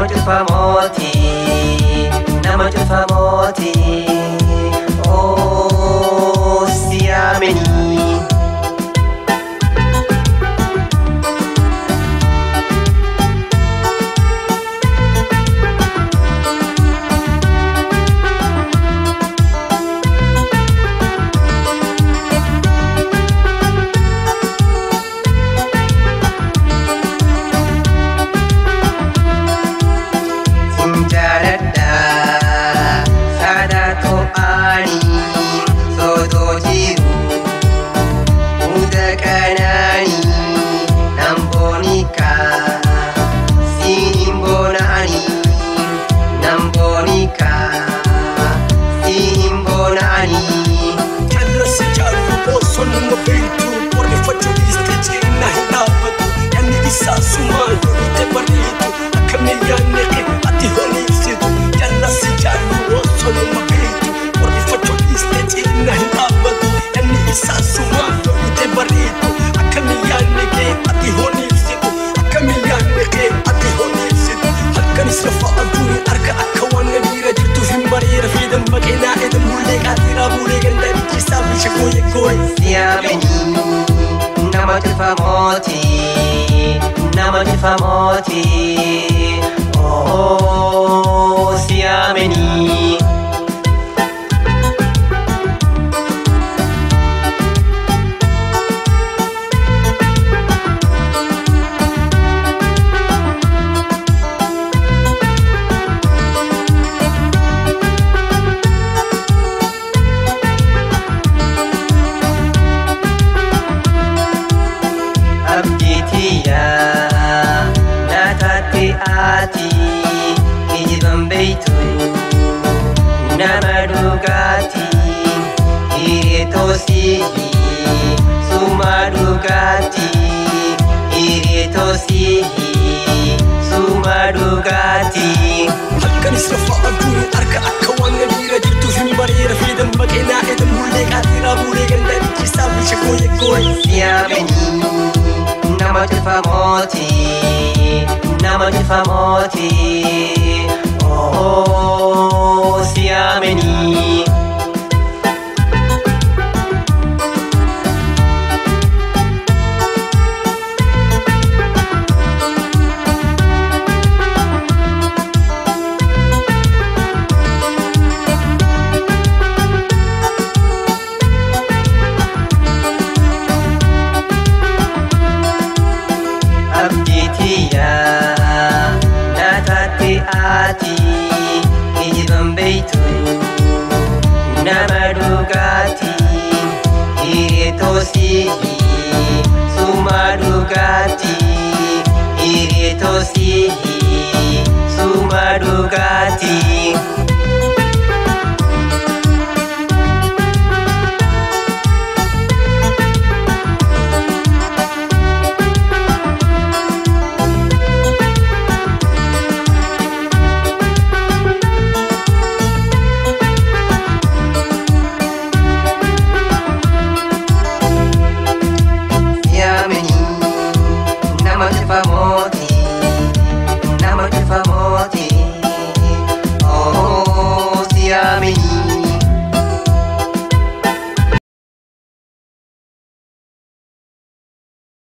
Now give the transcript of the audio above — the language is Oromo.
Nama cufa mooti, nama cufa mooti, oh siyaamini. Nama cufa mooti, nama cufa mooti, oh siyaamini. Ati kijiban beektu nama dhugaati hiriirtoosii suma dhugaati hiriirtoosii suma dhugaati. Halkanis rafaa aduun harka akka waan dhiira jirtuuf hin bareera fiidan maqeenaa eedan mullee qaatiraa buulee ganda dhiichisaa bisha gooye gooye. Siyaamini nama cufa mooti. Nama cufa mooti, oh siyaamini.